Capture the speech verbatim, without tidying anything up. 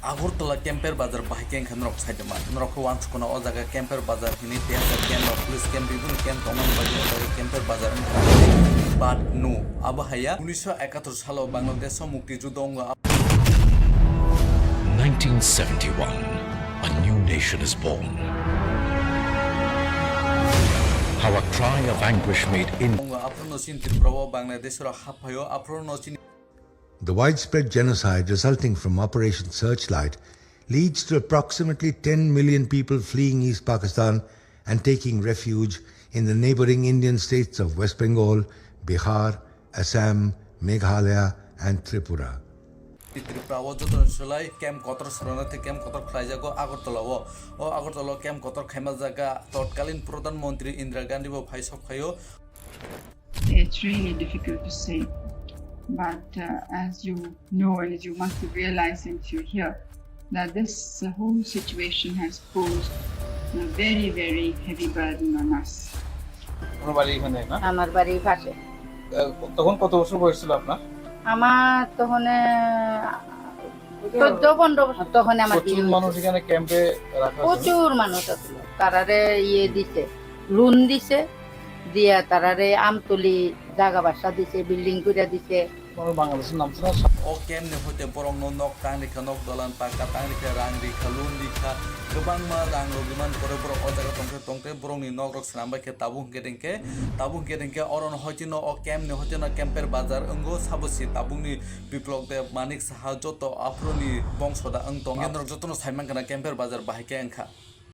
Agartala Kemper Bazar bahai khe wngkha norok saitama. Norok khe uansukuna o jaga Kemper Bazar hinwi tei aswk camp ba police camp riboni camp tongmani bagwi o jaga Kemper Bazar wngkha. But no, abo haiya. Unisho ekatur salo Bangladesh o mukti judo wngo. Nineteen seventy-one, a new nation is born. How a cry of anguish made in Wngo, aphuru no chini Tripura o Bangladesh rok haphaio, aphuru no chini The widespread genocide resulting from Operation Searchlight leads to approximately ten million people fleeing East Pakistan and taking refuge in the neighboring Indian states of West Bengal, Bihar, Assam, Meghalaya, and Tripura. Tripura o joto ni swlai camp kotor swrwngna tei camp kotor khlaijago Agartala o. O Agartala o camp kotor khaima jaga totkalin Pradhan Mantri Indira Gandhi bo phai sok phaio. It's really difficult to say, but, uh, as you know and as you must have realized since you're here, that this, uh, whole situation has posed a very, very heavy burden on us. আপনার বাড়ি এখানে না? আমার বাড়ির পাশে। আহ, তখন কত বছর বয়স ছিল আপনার? আমার তখন, আহ, চোদ্দ পনেরো বছর। তখন আমার বিয়ে প্রচুর হয়েছে। মানুষ এখানে ক্যাম্পে রাখা আছে না? প্রচুর মানুষ আছিল। তারারে ইয়ে দিছে, লোন দিছে, দিয়া তারারে আমতলি জাগা বাসা দিছে, বিল্ডিং কইরা দিছে। Bangladesh-o namsana sa- O camp ni hoite borok no nok tang rikha, nok dolan pakka tang rikha, rang rikha, loan rikha, kwbangma rang rok rimani pore borok o jaga tongkhe tongkhe borok ni nok rok swnam bai khe tabuk hwnkhe tongkhe, tabuk hwnkhe tongkhe oro no hoite no o camp ni hoite no Kemper Bazar wngo, sabo si tabuk ni Biplok Deb, Manik Saha joto aphuru ni bongso da wng tong. Norok joto no sai mankha na Kemper Bazar bahai khe wngkha.